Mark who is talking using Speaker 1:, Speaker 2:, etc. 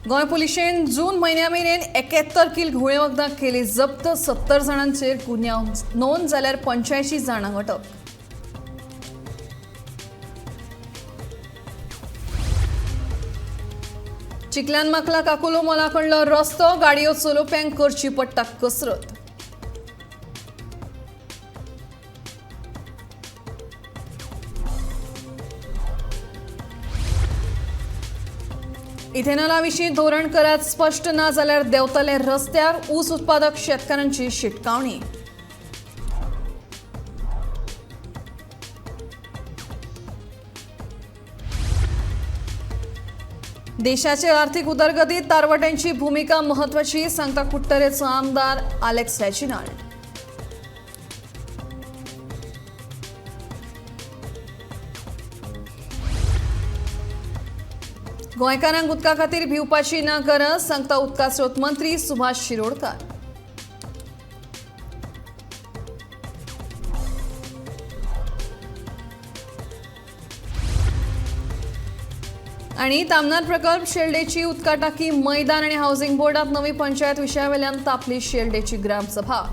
Speaker 1: गोंय पुलिशेन जून म्हयन्या मेरेन 71 कील घुंवळे वखदां केली जप्त. 70 जाणांचेर गुन्यांव नोंद जाल्यार 85 जाणांक अटक. चिखल्यान माकला काकुलो मोलाकडलो रस्तो, गाडयो चलोवप्यांक करची पडटा कसरत. इथेनॉला विशीं धोरण करात स्पश्ट ना जाल्यार देंवतले रस्त्यार, ऊस उत्पादक शेतकारांची शिटकावणी. देशाचे आर्थिक उदरगतीत तारवट्यांची भूमिका महत्वाची, सांगता कुडटरेचो आमदार आलेक्स रेजिनाल्ड. गोंयकारांक उदका खातीर भिवपाची ना गरज, सांगता उदका स्रोत मंत्री सुभाष शिरोडकर. आणि तामनार प्रकल्प, शेल्डेची उदका टाकी, मैदान आणि हाऊसिंग बोर्डात नवी पंचायत विशयावेल्यान तापली शेल्डेची ग्रामसभा.